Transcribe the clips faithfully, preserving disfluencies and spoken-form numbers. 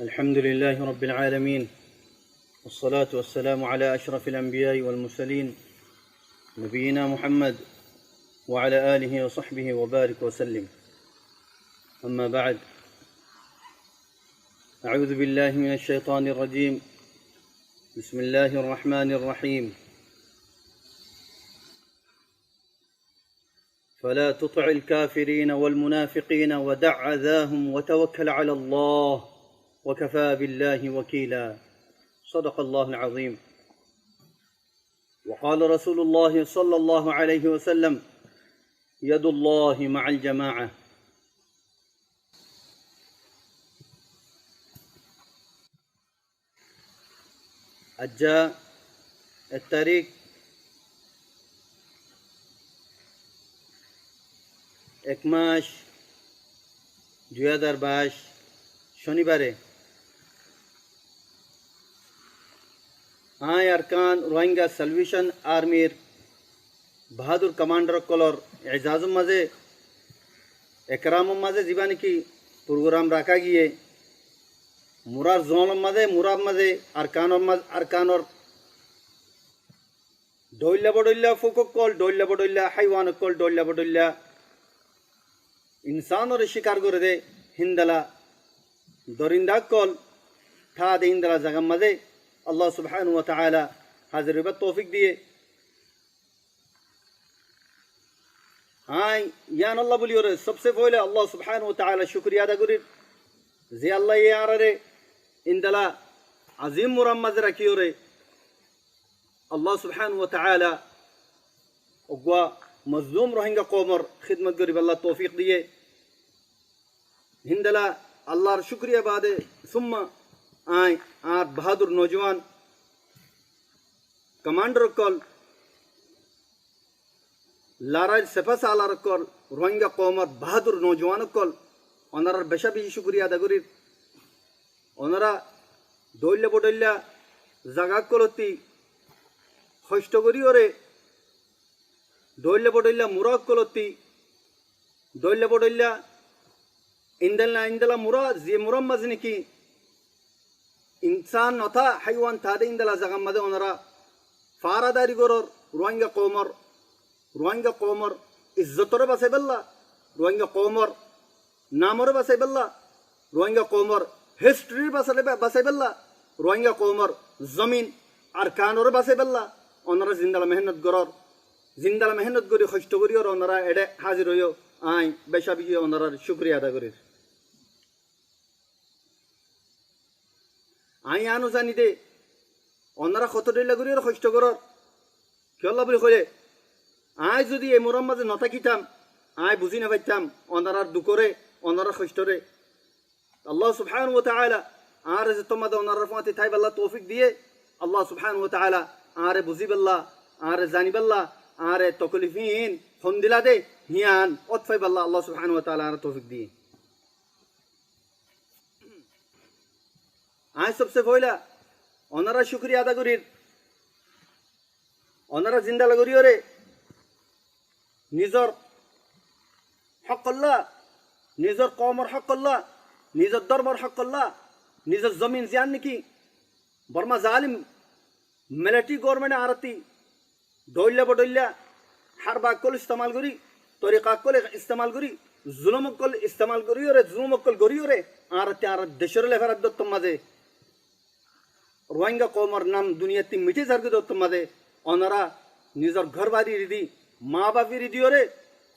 الحمد لله رب العالمين، والصلاة والسلام على أشرف الأنبياء والمرسلين، نبينا محمد وعلى آله وصحبه وبارك وسلم. أما بعد، أعوذ بالله من الشيطان الرجيم. بسم الله الرحمن الرحيم. فلا تطع الكافرين والمنافقين ودع أذاهم وتوكل على الله، وكفى بالله وكيلا. صدق الله العظيم. وقال رسول الله صلى الله عليه وسلم: يد الله مع الجماعة. Aijja ek tarík, ek mac, dui házar baic, cónibare aññí Arkan Rohingya Salvation Armyr bahádur kamándar ókkolór ezazor mazé, ekramor mazé zibá néki program raká giyé, Murár zónor mazé, Murár mazé Arkanor maz-, Arkanor dhoilla bodhoilla fuk ókkol, dhoilla bodhoilla háiwan ókkol, dhoilla bodhoilla insánoré cíkar goré dé, híndala dorinda ókkol táa dé, híndala zagar mazé Allah subhanahu wa ta'ala házir óibar toufik diyé. Aññí yíanolla bóliyoré sobse foóila Allah subhanahu wa ta'ala cúkuriya ada gorír, ze Allaye añáráre índala azim Murár mazé rakíyoré, Allah subhanahu wa ta'ala uggúa mozlum Rohingya koumor hídmot goríballa toufik diyé. Híndala Allar cúkuriya baade summa aññí añár bahádur nojuwan kamándar ókkol, laráir sefa salar ókkol, Rohingya koumor bahádur nojuwan ókkol, onorár becá beci cúkuriya ada gorír. Onorá dhoilla bodhoilla zaga ókkolottí hoctho goríyoré, dhoilla bodhoilla Murá ókkolottí, dhoilla bodhoilla índala índala Murá, ze Murár mazé néki insán no táa, háiwan táa dé, índala zagar mazé onorá fáradari gorór, Rohingya koumor, Rohingya koumor izzotoré basaibálla, Rohingya koumor namoré basaibálla, Rohingya koumor history basaibálla, Rohingya koumor zomin Arkanoré basaibálla onorá zindala mehénnot gorór, zindala mehénnot gorí hoctho goríyoré onorá eçé házir óiyo, aññí becá beci onorár cúkuriya ada gorír. Aññí yíano zani dé, onorá hotó dhoilla goríyoré hoctho gorór. Kiyólla buli hoilé, aññí zodi e Murár mazé no tákitam, aññí buzí no faittám onorár dukoré, onorár hocthoré. Allah subhanahu wa ta'ala añáre zettór mazé onorár fúañti táiballa toufik diyé, Allah subhanahu wa ta'ala añáre buzíballa, añáre zaniballa, añáre tokolif híin hondila dé, híyan ót faiballa Allah subhanahu wa ta'ala añáre toufik diyé. Aññí sobse foóila onorár cúkuriya ada gorír, onorá zindala goríyoré nizor hókolla, nizor koumor hókolla, nizor dórmor hókolla, nizor zomin ziyán néki Borma zalim militari goórmente añárátti dhoilla bodhoilla harba ókkol istemal gorí, torika ókkol istemal gorí, zulum ókkol istemal goríyoré, zulum ókkol goríyoré añárátti añárár decóre leferat dóttor mazé Rohingya koumor nam duniyattí mithí zargói dóttor mazé onorá nizor gór bari eri di, maa baf eri diyoré,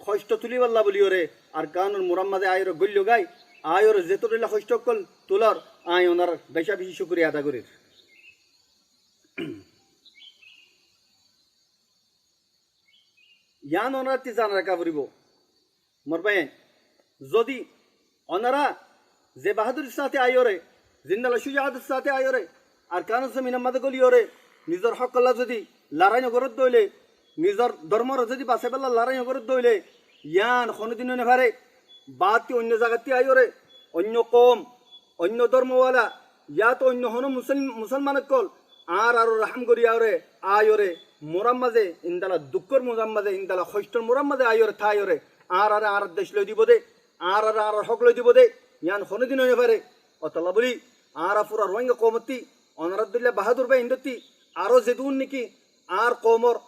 hoctho tulíballa bóliyoré Arkanor Murár mazé aáiyoré góillogói, aáiyoré zetó dhoilla hoctho ókkol tulór, aññí onorár becá beci cúkuriya ada gorír. Yían onorátti zana raká foribó. Mor báiyain, zodi onorá ze bahádurir sáñte aáiyoré, zindala cújaator sáñte aáiyoré, Arkanor zominor mazé góliyoré, nizor hókolla zodi larái no goródde óile, nizor dórmoré zodi basaibálla larái no goródde óile, yían honódin ói no faré. Baátti oinno zagattí aáiyoré, oinno koum, oinno dórmowala, yáto oinno honó musól-, musólman ókkol, añáraró rahám goríyoré, aáiyoré, Murár mazé, indala dukkór Murár mazé, indala hocthor Murár mazé aáiyoré, táiyoré, añáraré añárár dec loi dibou dé, añáraré añárár hók loi dibou dé, yían honódin ói no faré. Ótolla bóli, añára fura Ruáinga koumottí, onorár dóilla bahádur bái indótti, aró zedún néki añár koumor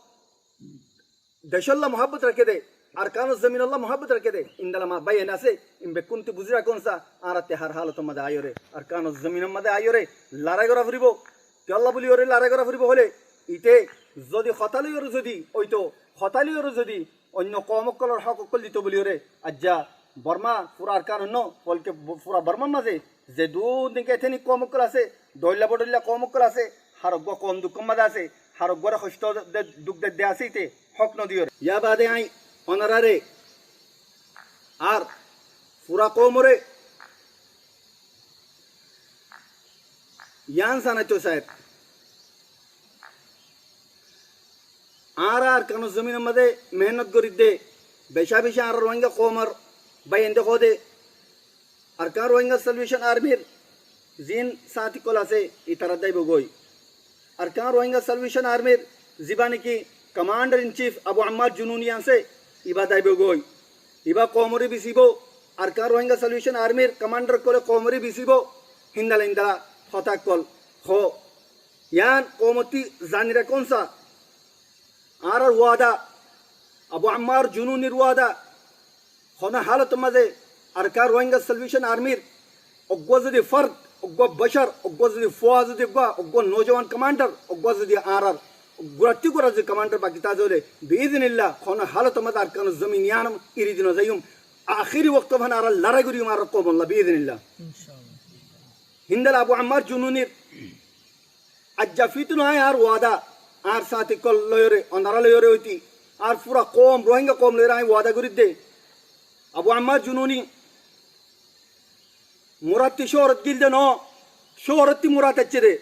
decólla muhábbot rakéde, Arkánor zominolla muhábbot rakéde, indala ma báiyain asé, in bekkúnti buzí rakón sa, añárattí hár hálotor mazé aiyóre, Arkánor zominor mazé aiyóre larái gorá foribóu. Kiyólla buli óre larái gorá foribóu hoilé, ite zodi hotá loiyóre zodi óito, hotá loiyóre zodi oinno koum ókkolor hók ókkol dito buli óre, aijja Borma fura Arkánor no, bolke fura Bormar mazé zedún néki eténik koum ókkol asé, dóilla bodóilla koum ókkol asé, hár uggúa koum dukkór mazé asé, hár uggúare hoctó de, duk dedde asé ite hók nodiyóre. Yar baade aññí onoráre ar fura koumoré yián zanaito sair. Añára Arkánor zominor mazé mehénnot gorídde, becá-becí añára Ruáinga koumor báiyainde hoóde, Arkán Ruáinga Salvation Armyr ziín sáñti ókkol asé, itará dáibou goi. Arkán Ruáinga Salvation Armyr zibá néki Commander in Chief Abu Ammar Jununi asé, ibá dáibou goi. Ibá koumoré bisibóu, Arkán Ruáinga Salvation Armyr commander ókkole koumoré bisibóu, híndala-híndala hotá ókkol hoó. Yián koumottí zani rakón sa, añárár wada, Abu Ammar Jununir wada, honó hálotor mazé Arkán Ruáinga Salvation Armyr uggúa zodi fard, uggúa bocór, uggúa zodi fua zodi uggúa, uggúa noujuwan commander, uggúa zodi añárár gurattí gura zodi commander baki táke óile, biiznillah, honó hálotor mazé Arkánor zomin yián eri di nozaiyum. Ahéri wokto fán añára larái goríyum añárár koumolla, biiznillah. Incállah. Híndala Abu Ammar Jununir aijja fítun aññí añár wada, añár sáñti ókkol loiyóre, onorá loiyóre óiti, añár fura koum, Ruáinga koum loiyóre aññí wada gorídde. Abu Ammar Jununi murátti cóohrot gílde noó, cóohrottí murát aiccé dé.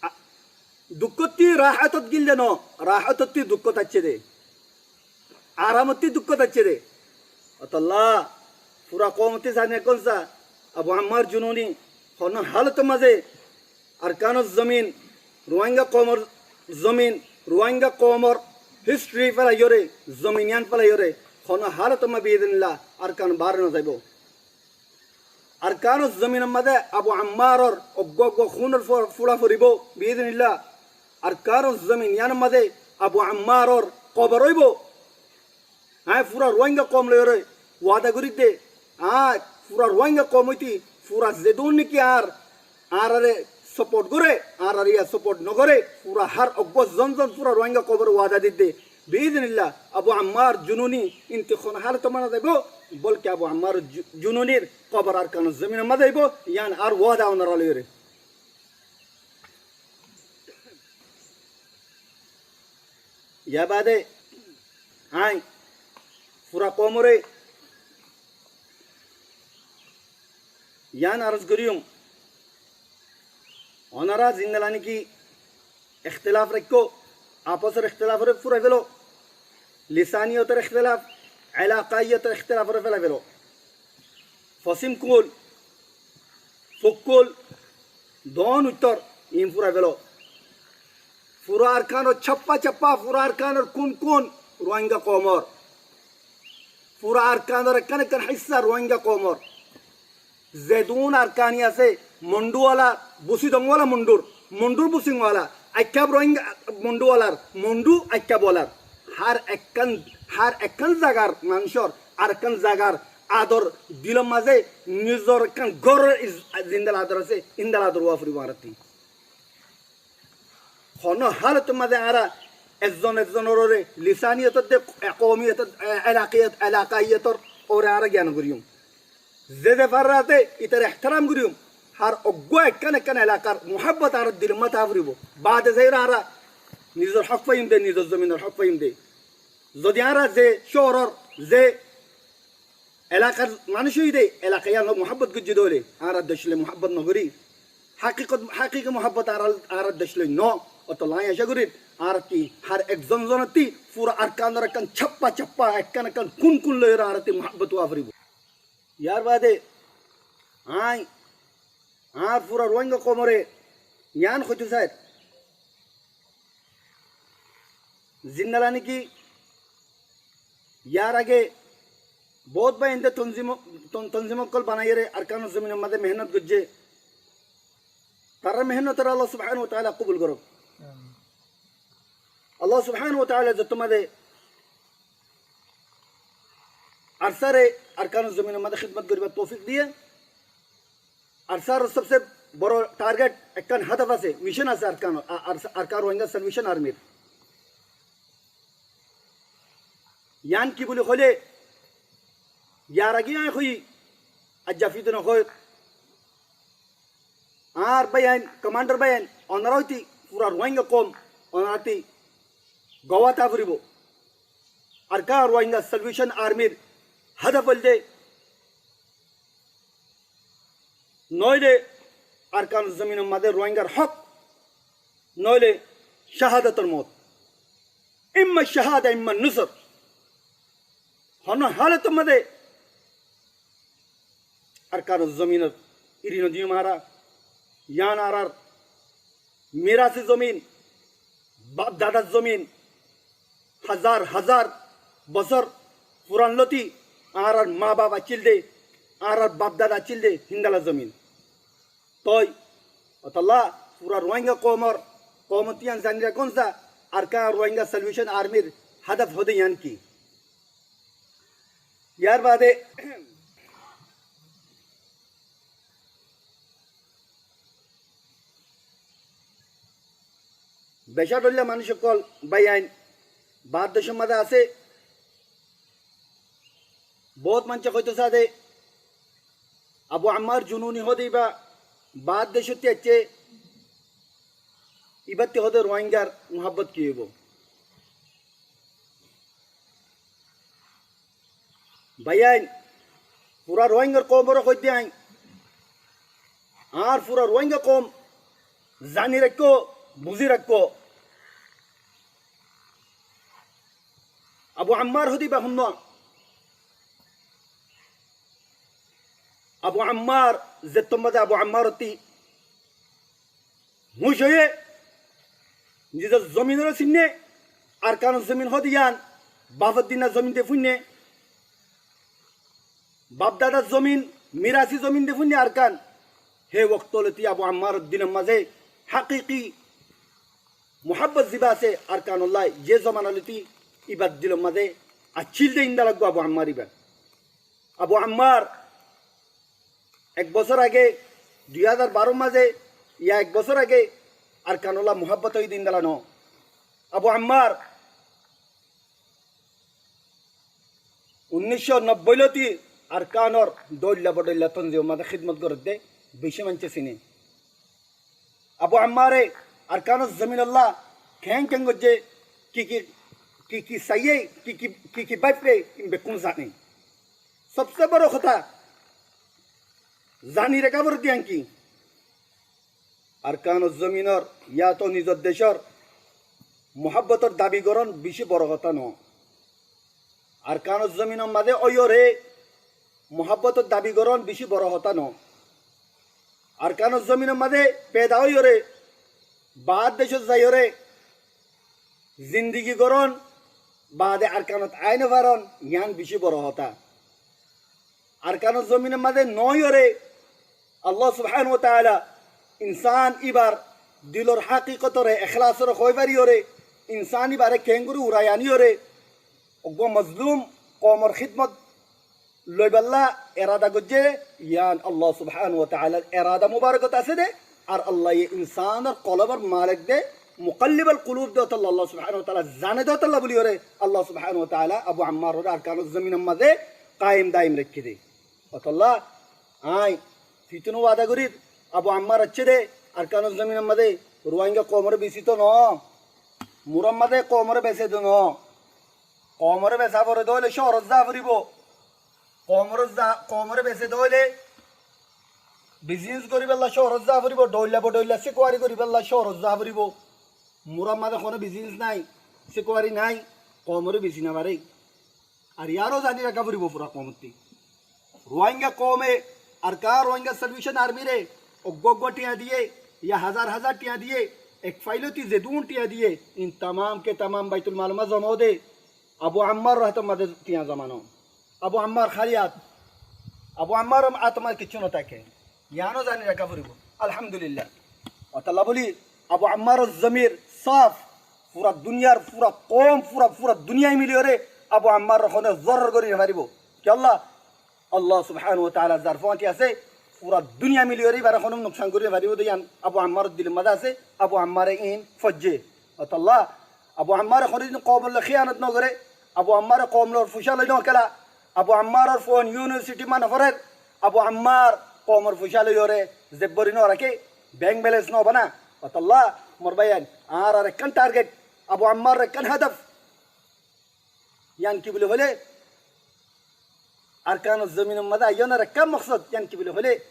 A-, dukkótti rahátot gílde noó, rahátottí dukkót aiccé dé. Aramottí dukkót aiccé dé. Ótolla fura koumottí zani rakón sa, Abu Ammar Jununi honó hálotor mazé Arkánor zomin, Ruáinga koumor zomin, Ruáinga koumor history félaiyóre, zomin yián félaiyóre, honó hálotor mazé biiznillah Arkán baáre nozaibóu. Arkánor zominor mazé Abu Ammaror uggúa uggúa kúnor fu-, fula foribóu, biiznillah. Arkánor zomin yiánor mazé Abu Ammaror kobor óibou. Aññí fura Ruáinga koum loiyóre wada gorídde. Aññí fura Ruáinga koum óiti, fura zedún néki añár, añáráre support goré, añáráre yá support nogoré, fura hár uggúa zon zon fura Ruáinga koumoré wada didde. Biiznillah, Abu Ammar Jununi íntu honó hálotor mazé nozaibóu, bolke Abu Ammar Ju-, Jununir kobor Arkánor zominor mazé aibóu, yián añár wada onorá loiyóre. Yar baade aññí fura koumoré yián aroz goríyum, onorá zindala néki ektelaf raikkó, afosor ektelaforé furai félo, lisaniyotor ektelaf, elakaiyotor ektelaforé felai félo. Fosim kúl, fuk kúl, doón uittór, iín furai félo. Fura Arkánor cáppa cáppa, fura Arkánor kún kún Ruáinga koumor. Fura Arkánor ekkán ekkán hissá Ruáinga koumor. Zedún Arkani asé, Monduwala, Busidongwala Mondur, Mondur Busidongwala, Aikkab Rohingya Monduwalar, Mondu Aikkabwalar. Hár ekkán, hár ekkán zagar manúcor ar ekkán zagar ador dilor mazé nizor ekkán góror iz-, zendilla ador asé, endilla ador ówa foribó añárattú. Honó hálotor mazé añára ezzon ezzonoré lisaniyotor de, e, koumiyotor, e, elakiyot-, elakaiyotor oré añára giyan goríyum. Ze ze farrate itar ehteram goríyum. Hár uggúa ekkán ekkán elakar muhábbot añárar dilor mazé táa foribó. Baade zaiyóre añára nizor hók faiyum de, nizor zominor hók faiyum de. Zodi añára ze cóoror, ze elakar manúic óiye de, elaka yíanor muhábbot goijjé de óile, añára dec loi muhábbot nogorí. Hákikot, hákiki muhábbot añára, añára dec loi no. Ótolla aññí acá gorír, añárattú hár ekzon zonottú fura Arkanor ekkán cáppa cáppa, ekkán ekkán kún kún loiyóre añárattú muhábbot ówa foribó. Yar baade aññí añár fura Ruáinga koumoré yián hoitó sair, zendilla niki yar age Bout bái ende tonzim, ton-, tonzim ókkol banaiyóre Arkanor zominor mazé mehénnot goijjé. Tarár mehénnotoré Allah subhanahu wa taala kobul gorouk. Allah subhanahu wa taala zettót mazé ARSA re Arkanor zominor mazé hídmot goríbar toufik diyé. ARSA r sobse boro target ekkán hádof asé, micon asé Arkanor, a-, ARSA, Arkan Rohingya Salvation Army r. Yián ki buli hoilé, yar age añí hoiyí, aijja fituna hoóir, añár báiyain, commander báiyain, onorá óiti fura Rohingya koum, onorá óiti gowá táa foribó. Arkan Rohingya Salvation Army r hádof óilde, noóile Arkanor zominor mazé Rohingyar hók, noóile cahádotor mout. Imma caháda, imma nusor. Honó hálotor mazé Arkanor zominor iri nodiyum añára, yián añárar mirasi zomin, baf dadar zomin, házar házar bosór furan lóti añárar ma baf accíl dé, añárar baf dada accíl dé, híndala zomin. Toi, otolla fura Rohingya koumor, koumor tiyan zani rakón sa, Arkan Rohingya Salvation Army r hádof hoóde yián ki? Yar baade becá dhoilla manúic ókkol báiyain baár decór mazé asé. Bout maincé hoitó saá de, Abu Ammar Jununi hoóde íba baár decótti aiccé, íbattí hoóde Rohingyar muhábbot ki óibo? Báiyain, fura Rohingyar koumoré hoóidde aññí, añár fura Rohingya koum zani raikkó, buzi raikkó. Abu Ammar hoóde íba honnúa? Abu Ammar, zettót mazé Abu Ammar ottí húc óiye, nizor zominoré sinné, Arkanor zomin hoóde yián, bafor dina zomin de fúinne, baf dadar zomin, mirasi zomin de fúinne Arkan. Hé wokto lóti Abu Ammaror dilor mazé hákiki muhábbot zibá asé Arkanolla, ze zomana lóti íbar dilor mazé accíl dé, índala eggúa Abu Ammar íba. Abu Ammar ek bosór age, dui házar baró mazé, ya ek bosór age Arkanolla muhábbot óiye dé, índala noó. Abu Ammar unníc cót nobbói lóti Arkanor dhoilla bodhoilla tonzimor mazé hídmot gorédde, bicí maincé siné. Abu Ammare Arkanor zominolla keén keén goijjé, ki ki, ki ki saiyé, ki ki, ki ki báiffé, ín bekkún zane. Sobse boro hotá, zani raká foredde yián ki? Arkanor zominor, yáto nizor decór muhábbotor dabi gorón bicí boro hotá noó. Arkanor zominor mazé óiyoré muhábbotor dabi gorón bicí boro hotá noó. Arkanor zominor mazé feda óiyoré, baár decót zaiyoré, zindigi gorón, baade Arkanot aái nofarón, yián bicí boro hotá. Arkanor zominor mazé noóiyoré, Allah subhanahu wa taala insán íbar dilor hákikotoré, eklásoré hoói fariyóre, insán íbaré keéngorí urai aníyoré, eggúa mozlúm koumor hídmot loibálla erada goijjé, yián Allah subhanahu wa taalar erada mubarakot asé dé, ar Allaye insánor kolbor malek dé, muqallibal qulub dé, ótolla Allah subhanahu wa taala zane dé, ótolla buliyóre Allah subhanahu wa taala Abu Ammaroré Arkanor zominor mazé kaim daim raikké dé. Ótolla aññí fitúna wada gorír, Abu Ammar aiccé dé Arkanor zominor mazé, Ruáinga koumoré bisito noó, murar mazé koumoré besé dé noó. Koumoré besá foré dé óile cóorot zaa foribó. Koumoré za-, koumoré besé dé óile bizinés goríbolla cóorot zaa foribó, dhoilla bodhoilla síkuwari goríbolla cóorot zaa foribó. Murar mazé honó bizinés nái, síkuwari nái, koumoré besi nofaré. Ar yáró zani raká foribó fura koumottí. Ruáinga koume Arkan Ruáinga Salvation Armyre eggúa eggúa thiañ diyé, ya házar házar thiañ diyé, ek failóti zedún thiañ diyé, in tamam ke tamam Baitul Malor mazé zoma óde, Abu Ammaror hátor mazé thiañ zoma noó. Abu Ammar háli át. Abu Ammar át mazé kiccú no táke. Yiáno zani raká foribó. Alhamdulillah. Ótolla bóli, Abu Ammar or zomir saf. Fura duniyar, fura koum, fura, fura duniya miliyóre Abu Ammar re honó zorer gorí no faribó. Kiyólla? Allah subhanahu wa taala zar fuáñti asé, fura duniya miliyóre ibáre honó nuksan gorí no faribó de yián Abu Ammar or dilor mazé asé, Abu Ammar e iín foijjé. Ótolla Abu Ammar e honódin koum loi híyanot no goré, Abu Ammar e koum loi fucá loi no kéla, Abu Ammar or fuain yunibhasiti ma no forer, Abu Ammar koum or fucá loiyóre zeb gorí no raké, bank balance no bana. Ótolla mor báiyain, añárar ekkán target, Abu Ammar or ekkán hádof. Yián ki buli hoilé, Arkan or zomin or mazé aiyónar ekkán moksod, yián ki buli hoilé,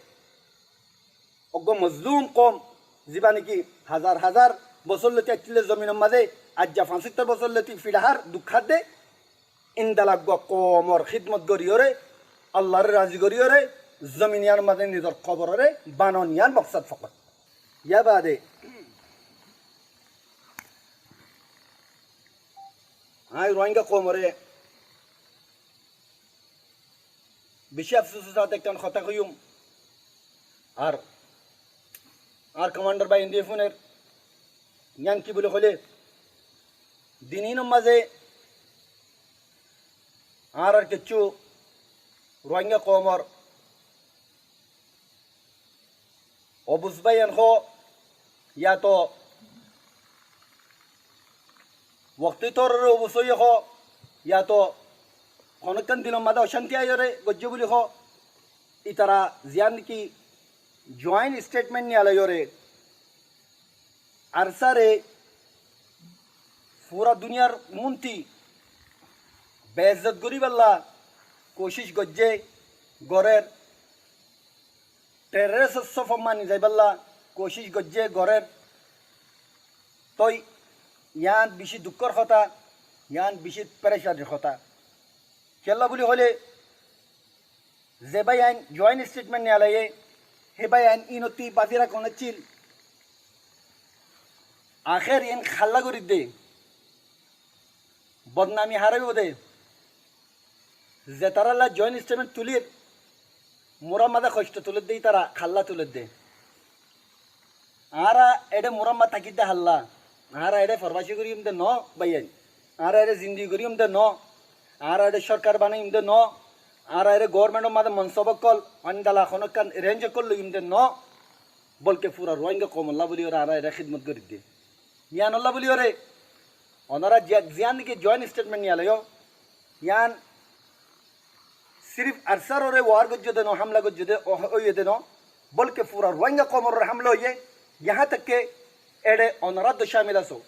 uggwá mozlum koum, zibá niki hazar hazar bosór lóti accíl de zomin or mazé, aijja fañsóttor bosór lóti fiçá hár, duk hár de, endilla uggwá koum or hídmot goríyóre, Allar e razi goríyóre, zomin yián or mazé nizor kobor ore banon yián moksod fokot. Yá bade añí Ruáingga koumoré bicí afsusor sáte ekkán hotá hoiyúm. Ar añár komandar bái endilla fúner, yián ki buli hoilé, din inor mazé añárar kiccú Ruáingga koumor obus báiyain hoó, yáto wokti torore obus óiye hoó, yáto honókkan dilor mazé ocánti aiyóre goijjé buli hoó, ítara ziyán niki joint statement niyalaiyóre ARSA re fura duniyar muntí beezzot goríballa kucíc goijjé, gorér, terrorist or sófot mani zaibálla kucíc goijjé, gorér. Toi yián bicí dukkór hotá, yián bicí perecanir hotá. Kiyólla buli hoilé, ze báiyain joint statement niyalaiyé, hé báiyain inottí bafi rakón accíl. Ahér iín hálla gorídde, bodnami hará óibo de. Ze tarálla joint statement tulír, murár mazé hoctó tulédde, ítara hálla tulédde. Añára eçé murár mazé tákidde hálla, añára eçé forbací goríyum de noó báiyain, añára eçé zindigi goríyum de noó, añára eçé sórkar banaiyum de noó, añára eçé government or mazé monsob ókkol, endilla honókkan range ókkol loiyum de noó, bolke fura Ruáingga koumolla buli yóre añára eçé hídmot gorídde. Yiánolla buli yóre, onorá ziyán niki joint statement niyalaiyó, yián sirif ARSA re war goijjó de noó, hámla goijjó de óiye de noó, bolke fura Ruáingga koumor hámla óiye, yahá tak ke eçé onorá dó cámil asó.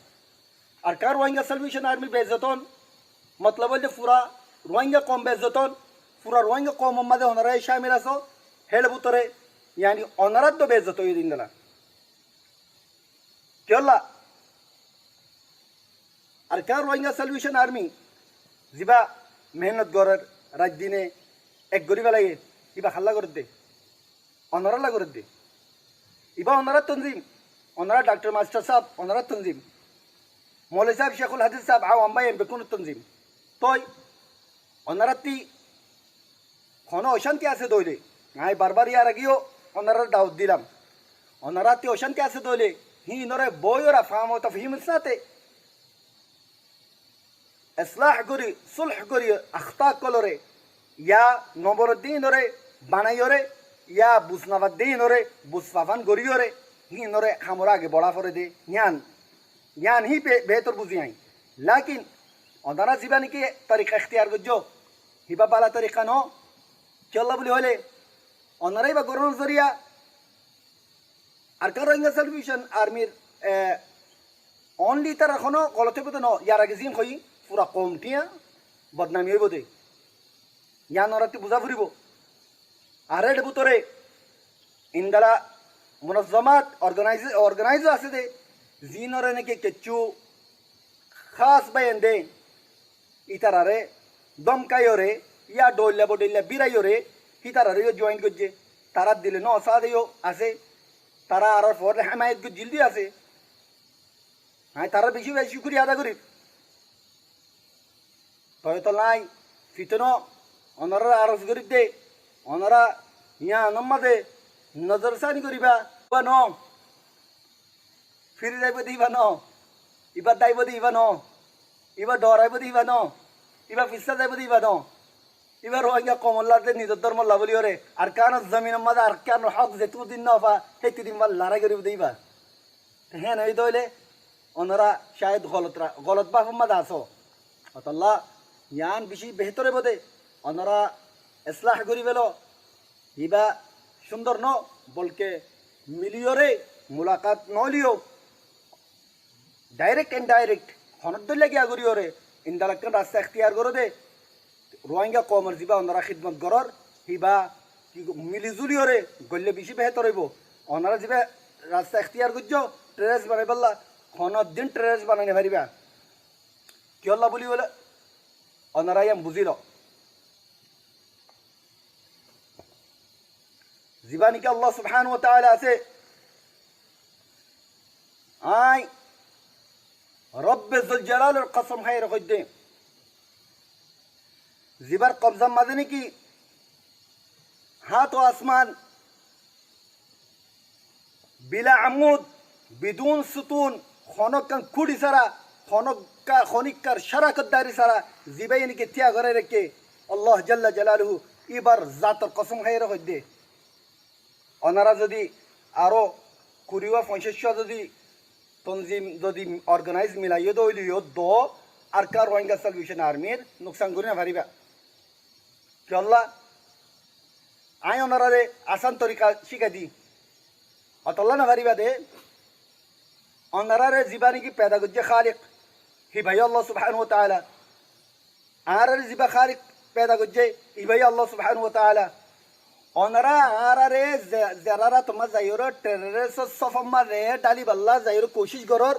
Arkan Ruáingga Salvation Army beezzot on, motlob óilde fura Ruáingga koum beezzot on, fura Ruáingga koumor mazé onorá cámil asó, héçe bútore, yáni onorá dó beezzot óiye de endilla. Kiyólla? Arkan Ruáingga Salvation Army zibá mehénnot gorér, rait dine ek gorí félaiye, ibá hálla gorédde, onorálla gorédde. Ibá onorár tonzim, onorá daktor mastor sáb, onorár tonzim, mouloi sáb, cekul hadis sáb, awam báiyain bekkúnor tonzim. Toi onorátti honó ocánti asé de óile, añí barbar yar age yó onoráre dawot dilam. Onorátti ocánti asé de óile, híinoré boóiyore fáham o tafhimor sáte eslah gorí, sulh gorí, akhta ókkolore, yá no boredde híinoré banaiyore, yá buz no fadde híinoré buz fafán goríyore, híinoré hamoré age borá foré de, yián, yián hí be-, behétor buzí añí. Lákin onorá zibá niki torika ektiyar goijjó, hibá bála torika noó. Kiyólla buli hoilé, onorá ibá gorónor zoriya Arkan Rohingya Salvation Armyr, e, only tarár honó golot óibo de noó, yar age ziín hoiyí, fura koum thiañ bodnami óibo de. Yián onorátti buzá foribó. Ar ér bútore endilla munazzamat, organize, organize asé de, ziínoré niki kessú hás báiyain de, ítararé dómkaiyóre, yá dhoilla bodhoilla bíraiyóre, hítararé yó join goijjé. Tarár dile noó saá de yó asé, tará añárar foóre hemayot goijjíl de yó asé. Añí tarár bicí bicí cúkuriya ada gorír. Toi tolla añí fitóno Onoráre aros gorír de, onorá yián or mazé nozor sáni goríba. Íba no, firi zaibou de íba no, íba daibou de íba no, íba doraibou de íba no, íba fissá zaibou de íba no. Íba Ruáingga koumolla de nizor dórmolla bóliyoré Arkanor zominor mazé Arkanor hók zetún din no fa, hétún din fa larái goríbou de íba. Te héen óiye dé óile onorá cáyed golot ra-, golot báfor mazé asó. Ótolla yián bicí behétor óibo dé, onorá eslah gorí félo. Íba cúndor no, bolke miliyoré mulakat no óileyo, direct and indirect, honór dóilla giya goríyoré, indalakkán rasta ektiyar goró dé, Ruáingga koumor zibá onorá hídmot gorór, híba ki go-, mili zúliyoré goille bicí behétor óibo. Onorá zibá rasta ektiyar goijjó, terrorist banaibálla, honódin terrorist banai nofaríba. Kiyólla bóli bóle, onorá yián buzílo. Zibá niki Allah subhanahu wa taala asé, añí Robbe Zul Jalalor kosom háiyore hoiddé, zibár kobzar mazé niki hát o asman bila amud, bidun sutun, honókkan kúçi sára, honókka-, honíkkar cárakoddari sára, zibáye niki tiya gorai raikké, Allah Jalla Jalaluhu, íbar zator kosom háiyore hoiddé. Onorá zodi aró kuri wá foñcíc cúa zodi tonzim zodi organize milaiyó dé óileyo dó Arkan Rohingya Salvation Armyr nuksan gorí nofaríba. Kiyólla? Añí onoráre asán torika cíkai di. Ótolla nofaríba dé, onoráre zibá niki feda goijjé Khalik, híbayó Allah subhanahu wa taala. Añáráre zibá Khalik feda goijjé, íbayó Allah subhanahu wa taala. Onorá añáráre ze-, zerá rator mazé zaiyóre terrorist or sófor mazé dhálibolla zaiyóre kucíc gorór,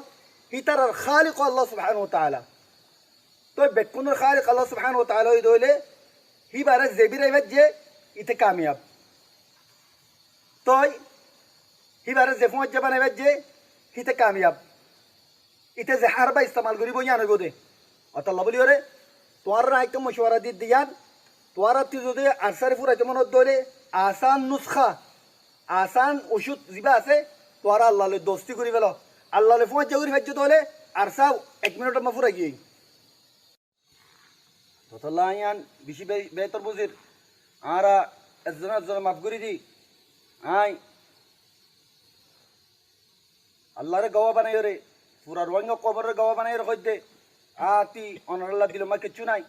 hítarar Khalik ó Allah subhanahu wa taala. Toi bekkúnor Khalik Allah subhanahu wa taala óiye dé óile, híbaré ze bírai faijjé, íte kamiyab. Toi híbaré ze fúañijja banai faijjé, híte kamiyab. Íte ze hárba istemal goríbo, yián óibo dé. Ótolla bóliyoré, tuáñráre añí ekká mocuwara di dé yián, tuáñrattú zodi ARSAre fúraito mone hoó dé óile, asán nuska, asán ocút zibá asé, tuáñra Alla loi dosti gorí félo. Alla loi fúañijja gorí faijjó dé óile, ARSA ek minitor mazé fúrai giyói. Ótolla añí yián bicí be-, behétor buzír. Añára ezzone ezzonore maf gorí di. Añí Allaré guwá banaiyóre, fura Ruáingga koumoré guwá banaiyóre hoiddé, añáttu onorálla dilor mazé kiccú nái.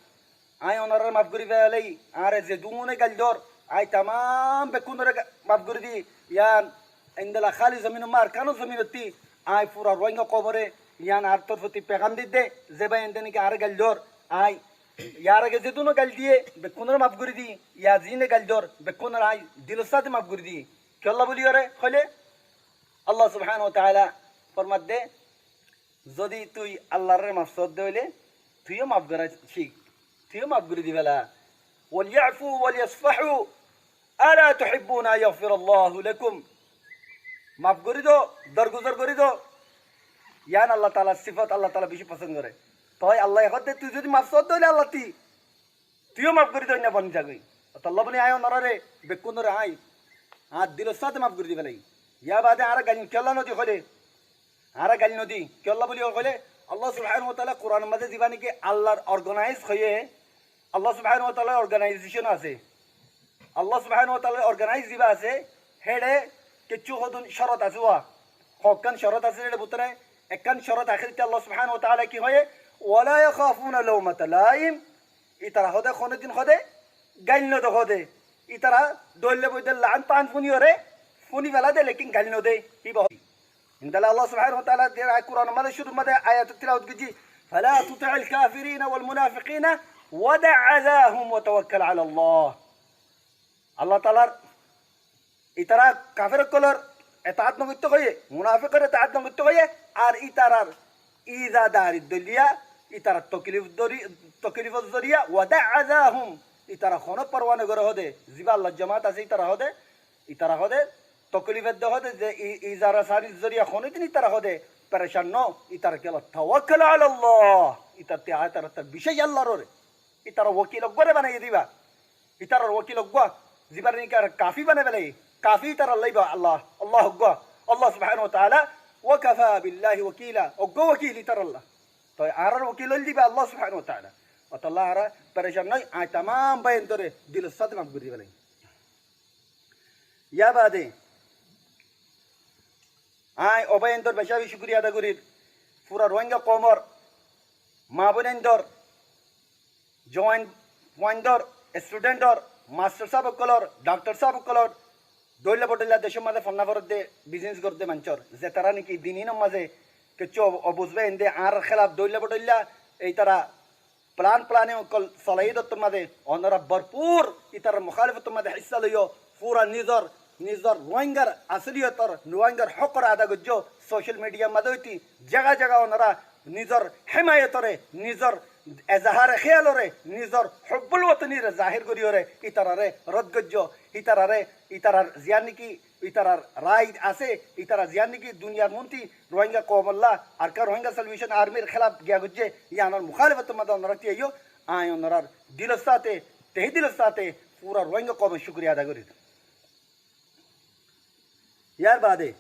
Añí onoráre maf gorí félai, añáre zedúne gail dór, añí tamam bekkúnoré ga-, maf gorí di, yián endilla háli zominor mazé Arkanor zominottú, añí fura Ruáingga koumoré yián añár torfóttu fegam di dé, ze báiyain de niki añáre gail dór, añí yar age zedúne gail diyé, bekkúnoré maf gorí di, yar zine gail dór, bekkúnoré añí dilor sáte maf gorí di. Kiyólla bóliyoré hoilé, Allah subhanahu wa taala formaddé, zodi tui Allaré maf soódde óile, tuiyó maf gorá cík, tuiyó maf gorí di féla. وليعفوا وليصفحوا ألا تحبون أن يغفر الله لكم. Maf gorí do, dorguzor gorí do. Yián Allah taalar sifot, Allah taala bicí fosón goré. Toi Allaye hoódde, tui zodi maf soódde óile Allattú, tuiyó maf gorí dóinna boni zagói. Ótolla boni añí onoráre bekkúnoré añí añár dilor sáte maf gorí di félai. Yar baade añára gail kiyólla nodi hoilé, añára gail nodi kiyólla bóli hoilé, Allah subhanahu wa taala Kuranor mazé zibá niki Allar organize hoiyé, Allah subhanahu wa taalar organization asé. Allah subhanahu wa taalar organize zibá asé, héçe kiccú hodún córot asé wa. Hokkán córot asé héçe bútore, ekkán córot ahéritte Allah subhanahu wa taala ki hoiyé, ولا يخافون لومة لائم. Ítara hoóde, honódin hoóde, gail node hoóde. Ítara dóilla boidde laan taan fúniyoré, fúni félade, lekin gail node. Híba hoóde. Endilla Allah subhanahu wa taala de Kuranor mazé cúrur mazé ayat tilawat goijjí, فلا تطع الكافرين والمنافقين ودع أذاهم وتوكل على الله. Allah taalar ítara kafer ókkolor etaat no goitto hoiyé, munafikor etaat no goitto hoiyé, ar ítarar izadari dóilla, ítarar toklif dóri-, toklifor zoriya, ودع أذاهم, ítara honó porwa no goré hoóde, zibá Allar jamaat asé ítara hoóde, ítara hoóde, toklif edde hoóde ze i-, izarasarir zoriya honódin ítara hoóde perecan no, ítara kiyólla توكل على الله, ítara te-, ítara tar bicéc Allar uore, ítara wokil uggwáre banaiyé diba. Ítarar wokil uggúa, zibáre niki añára kafi banai félaiye, kafi ítaralla íba Allah, Allah uggúa, Allah subhanahu wa ta'ala, wa kafa billahi wakila, uggúa wokil ítaralla. Toi añárar wokil óilde íba Allah subhanahu wa ta'ala. Ótolla añára perecan no ói, añí tamam báiyaindóre dilor sáte maf gorí félai. Yar baade añí ó báiyaindór beca beci cúkuriya ada gorír, fura Ruáingga koumor, maa bóinaindór, juwan fuaindór, estudendór, mastor sáb ókkolór, daktor sáb ókkolór, dóilla bodóilla decór mazé fonná foredde, bizinis gorédde maincór, zetará niki din inor mazé kessú ob-, obuz báiyainde añárar hélaf dóilla bodóilla, ítara plan planing ókkol solaiyé de ottór mazé, onorá borfur ítarar mukálefotór mazé hissá loiyó, fura nizor, nizor Ruáinggar asóliyotor, Ruáinggar hókor ada goijjó, socel midiyar mazé óite, zaga zaga onorá nizor hémayotoré, nizor ezahare héyaloré, nizor hobbul wotoniré zahir goríyoré, ítararé rod goijjó, ítararé, ítarar ziyán niki ítarar rai asé, ítara ziyán niki duniyar muúntu Ruáingga koumolla, Arkán Ruáingga Salvation Armyr hélaf giya goijjé, yíanor mukálefotór mazé onorá tíyaiyó, añí onorár dilor sáte, tehe dilor sáte, fura Ruáingga koumor cúkuriya ada gorír. Yar baade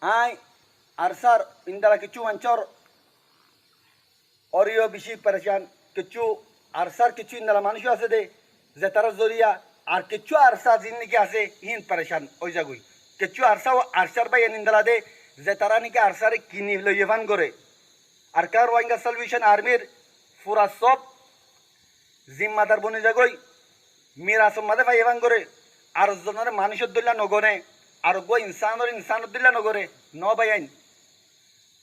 añí ARSAr indala kessú maincór oriyó beci perecan, kessú ARSAr kessú indala manúic asé de, zetarár zoriya ar kessú ARSA zin niki asé, híin perecan ói zagói. Kessú ARSA, ARSAr báiyain indala de, zetará niki ARSAre kini loiyé fán goré. Arkán Ruáingga Salvation Armyr fura sób zimmadar boni zagói, mirasor mazé faiyé fán goré, ar zonoré manúicor dóilla nogone, ar uggúa insanoré insanor dóilla nogoré, no báiyain.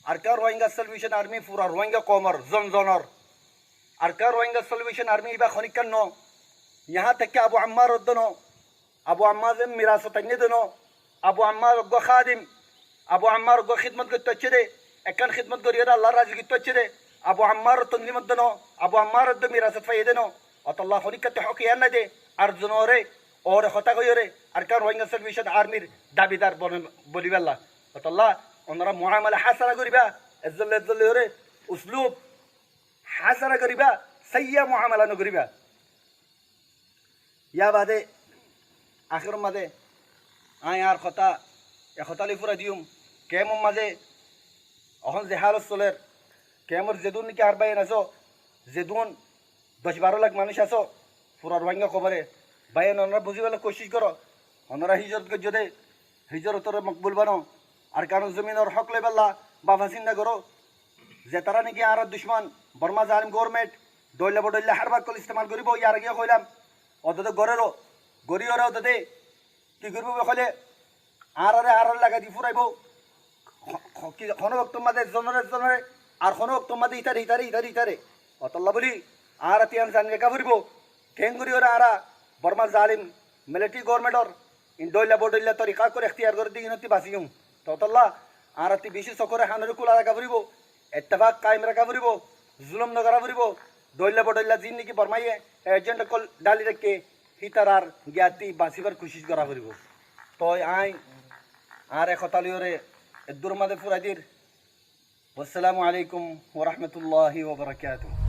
Arkán Ruáingga Salvation Army fura Ruáingga koumor zon zonor. Arkán Ruáingga Salvation Army íba honíkkar no. Yahá táke Abu Ammar oddo no. Abu Ammar ze mirasot ainné de no. Abu Ammar uggúa hádim. Abu Ammar uggúa hídmot goittó aiccé de. Ekkán hídmot goríyoré Allar razi goittó aiccé de. Abu Ammar tonzim oddo no. Abu Ammar oddo mirasot faiyé de no. Ótolla honíkkattú hók iyán nái de. Ar zonoré, óre hotá hoiyóre, Arkán Ruáingga Salvation Armyr dabidar bone-, bonibálla. Ótolla onorá muamala hásana goríba, ezzole ezzole óre, uslub hásana goríba, saiya muamala nogoríba. Yar baade, ahér mazé, añí añár hotá, e hotá loi furai diyum, kemor mazé, ehón ze hálot soler, kemor zedún niki añár báiyain asó, zedún doc baró lak manúic asó, fura Ruáingga koumoré, báiyain onorá buzíbolla kucíc goró, onorá híjorot goijjó de, híjorotoré mokbul bano, Arkanor zominor hók loibálla, bafa sinta goró, zetará niki añárar ducmon, Borma zalim gobornment, dóilla bodóilla hárba ókkol istemal goríbo, yar age hoilam, ódode goréró, goríyoré ódode, ki goríbo hoilé, añáráre añáráre lagai di furaibó. Ho-, ho-, ki, honó oktor mazé ezzonoré ezzonoré, ar honó oktor mazé ítare, ítare, ítare, ítare. Ótolla buli, añára tiyan zani raká foribó. Keéngorí óre añára Bormar zalim militari gobornmentor in dóilla bodóilla torika ókkol ektiyar gorí di inottú basiyum. Tótolla añárattú bicí sokóre hanoré kúla raká foribó. Ettefak kaim raká foribó, zulum nogorá foribó, dóilla bodóilla ziín niki Bormaye ejent ókkol dháli raikké, hítarar giyattú basíbar kucíc gorá foribó. Toi aññí añár e hotá loiyóre eddúr mazé fúrai dir. Wassalamu alaikum warahmatulláhi wabarakátuhu.